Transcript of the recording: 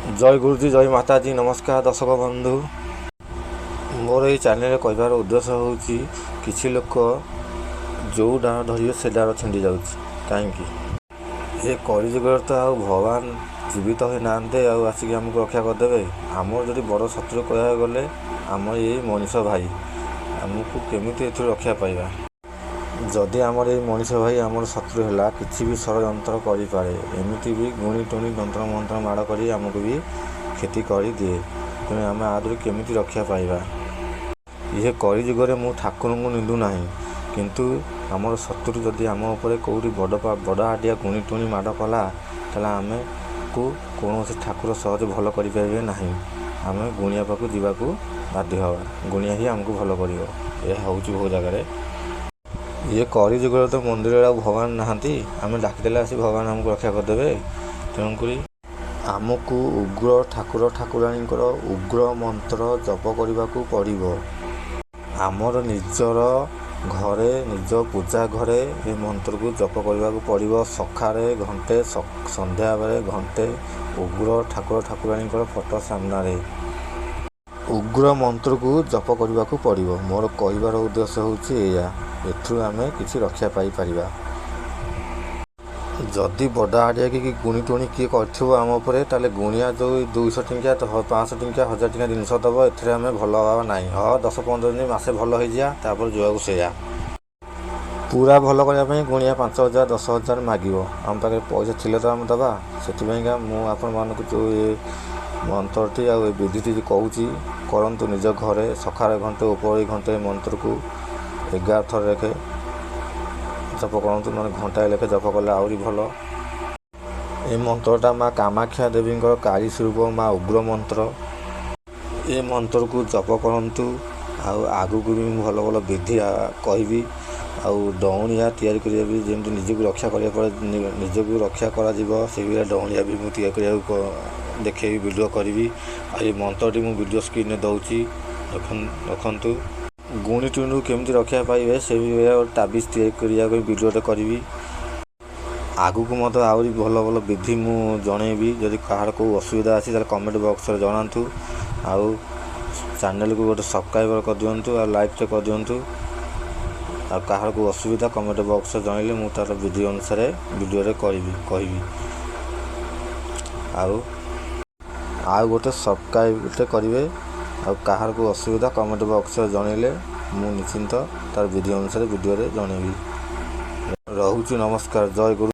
ଜୟ ଗୁରୁଜୀ, ଜୟ ମାତାଜୀ। ନମସ୍କାର ଦର୍ଶକ ବନ୍ଧୁ। ମୋର ଏଇ ଚ୍ୟାନେଲରେ କହିବାର ଉଦ୍ଦେଶ୍ୟ ହେଉଛି, କିଛି ଲୋକ ଯେଉଁ ଡାଳ ଧରିବେ ସେ ଡାଳ ଛିଣ୍ଡି ଯାଉଛି କାହିଁକି? ଏ କଳିଯୁଗରେ ତ ଆଉ ଭଗବାନ ଜୀବିତ ହୋଇନାହାନ୍ତି ଆଉ ଆସିକି ଆମକୁ ରକ୍ଷା କରିଦେବେ। ଆମର ଯଦି ବଡ଼ ଶତ୍ରୁ କହିବାକୁ ଗଲେ ଆମ ଏଇ ମଣିଷ ଭାଇ। ଆମକୁ କେମିତି ଏଥିରୁ ରକ୍ଷା ପାଇବା? ଯଦି ଆମର ଏଇ ମଣିଷ ଭାଇ ଆମର ଶତ୍ରୁ ହେଲା, କିଛି ବି ଷଡ଼ଯନ୍ତ୍ର କରିପାରେ। ଏମିତି ବି ଗୁଣି ଟୁଣି, ଯନ୍ତ୍ର ମନ୍ତ୍ର ମାଡ଼ କରି ଆମକୁ ବି କ୍ଷତି କରିଦିଏ। ତେଣୁ ଆମେ ୟାଦେହରୁ କେମିତି ରକ୍ଷା ପାଇବା? ଇଏ କଳିଯୁଗରେ ମୁଁ ଠାକୁରଙ୍କୁ ନିନ୍ଦୁ ନାହିଁ, କିନ୍ତୁ ଆମର ଶତ୍ରୁ ଯଦି ଆମ ଉପରେ କେଉଁଠି ବଡ଼ ବଡ଼ ଆଡ଼ିଆ ଗୁଣି ଟୁଣି ମାଡ଼ କଲା, ତାହେଲେ ଆମକୁ କୌଣସି ଠାକୁର ସହଜେ ଭଲ କରିପାରିବେ ନାହିଁ। ଆମେ ଗୁଣିଆ ପାଖକୁ ଯିବାକୁ ବାଧ୍ୟ ହେବା। ଗୁଣିଆ ହିଁ ଆମକୁ ଭଲ କରିବ। ଏହା ହେଉଛି ବହୁ ଜାଗାରେ। ଇଏ କଳିଯୁଗରେ ତ ମନ୍ଦିରରେ ଆଉ ଭଗବାନ ନାହାନ୍ତି, ଆମେ ଡାକିଦେଲେ ଆସି ଭଗବାନ ଆମକୁ ରକ୍ଷା କରିଦେବେ। ତେଣୁକରି ଆମକୁ ଉଗ୍ର ଠାକୁର ଠାକୁରାଣୀଙ୍କର ଉଗ୍ର ମନ୍ତ୍ର ଜପ କରିବାକୁ ପଡ଼ିବ। ଆମର ନିଜର ଘରେ, ନିଜ ପୂଜା ଘରେ ଏ ମନ୍ତ୍ରକୁ ଜପ କରିବାକୁ ପଡ଼ିବ। ସକାଳେ ଘଣ୍ଟେ, ସନ୍ଧ୍ୟାବେଳେ ଘଣ୍ଟେ, ଉଗ୍ର ଠାକୁର ଠାକୁରାଣୀଙ୍କର ଫଟୋ ସାମ୍ନାରେ ଉଗ୍ର ମନ୍ତ୍ରକୁ ଜପ କରିବାକୁ ପଡ଼ିବ। ମୋର କହିବାର ଉଦ୍ଦେଶ୍ୟ ହେଉଛି ଏଇଆ। ଏଥିରୁ ଆମେ କିଛି ରକ୍ଷା ପାଇପାରିବା। ଯଦି ବଡ଼ ଆଡ଼ିଆ କି ଗୁଣି ଟୁଣି କିଏ କରିଥିବ ଆମ ଉପରେ, ତାହେଲେ ଗୁଣିଆ ଯେଉଁ 200 ଟଙ୍କିଆ, 500 ଟଙ୍କିଆ, 1000 ଟଙ୍କା ଜିନିଷ ଦେବ, ଏଥିରେ ଆମେ ଭଲ ହେବା ନାହିଁ। ହଁ, 10-15 ଦିନ, ମାସେ ଭଲ ହେଇଯିବା, ତାପରେ ଯୋଆକୁ ସେଇଆ। ପୁରା ଭଲ କରିବା ପାଇଁ ଗୁଣିଆ 5000, 10,000 ମାଗିବ। ଆମ ପାଖରେ ପଇସା ଥିଲେ ତ ଆମେ ଦେବା। ସେଥିପାଇଁକା ମୁଁ ଆପଣମାନଙ୍କୁ ଯେଉଁ ଏ ମନ୍ତ୍ରଟି ଆଉ ଏ ବିଧିଟି କହୁଛି, କରନ୍ତୁ ନିଜ ଘରେ। ସକାଳେ ଘଣ୍ଟେ, ଉପରଓଳି ଘଣ୍ଟେ, ମନ୍ତ୍ରକୁ 11 ଥର ଲେଖେ ଜପ କରନ୍ତୁ। ନହେଲେ ଘଣ୍ଟାଏ ଲେଖେ ଜପ କଲେ ଆହୁରି ଭଲ। ଏ ମନ୍ତ୍ରଟା ମା କାମାକ୍ଷା ଦେବୀଙ୍କର କାଳୀ ସ୍ୱରୂପ ମା ଉଗ୍ର ମନ୍ତ୍ର। ଏ ମନ୍ତ୍ରକୁ ଜପ କରନ୍ତୁ। ଆଉ ଆଗକୁ ବି ମୁଁ ଭଲ ଭଲ ବିଧି କହିବି ଆଉ ଡଉଣିଆ ତିଆରି କରିବା ବି, ଯେମିତି ନିଜକୁ ରକ୍ଷା କରିବା ପରେ ନିଜକୁ ରକ୍ଷା କରାଯିବ, ସେଇଭଳିଆ ଡଉଣିଆ ବି ମୁଁ ତିଆରି କରିବାକୁ ଦେଖେଇବି, ଭିଡ଼ିଓ କରିବି। ଆଉ ଏ ମନ୍ତ୍ରଟି ମୁଁ ଭିଡ଼ିଓ ସ୍କ୍ରିନ୍ରେ ଦେଉଛି, ରଖନ୍ତୁ। ଗୁଣି ଟୁଣିରୁ କେମିତି ରକ୍ଷା ପାଇବେ, ସେଇଭଳିଆ ଗୋଟେ ତାବିଜ ତିଆରି କରିବା ପାଇଁ ଭିଡ଼ିଓଟେ କରିବି। ଆଗକୁ ମଧ୍ୟ ଆହୁରି ଭଲ ଭଲ ବିଧି ମୁଁ ଜଣେଇବି। ଯଦି କାହାର କେଉଁ ଅସୁବିଧା ଅଛି, ତାହେଲେ କମେଣ୍ଟ ବକ୍ସରେ ଜଣାନ୍ତୁ। ଆଉ ଚ୍ୟାନେଲକୁ ଗୋଟେ ସବସ୍କ୍ରାଇବର କରିଦିଅନ୍ତୁ ଆଉ ଲାଇକ୍ଟେ କରିଦିଅନ୍ତୁ। ଆଉ କାହାର କେଉଁ ଅସୁବିଧା କମେଣ୍ଟ ବକ୍ସରେ ଜଣାଇଲେ ମୁଁ ତା'ର ବିଧି ଅନୁସାରେ ଭିଡ଼ିଓରେ କରିବି, କହିବି। ଆଉ ଗୋଟେ ସବସ୍କ୍ରାଇବଟେ କରିବେ। ଆଉ କାହାର କେଉଁ ଅସୁବିଧା କମେଣ୍ଟ ବକ୍ସରେ ଜଣାଇଲେ ମୁଁ ନିଶ୍ଚିନ୍ତ ତା'ର ବିଧି ଅନୁସାରେ ଭିଡ଼ିଓରେ ଜଣାଇବି। ରହୁଛି, ନମସ୍କାର, ଜୟ ଗୁରୁ।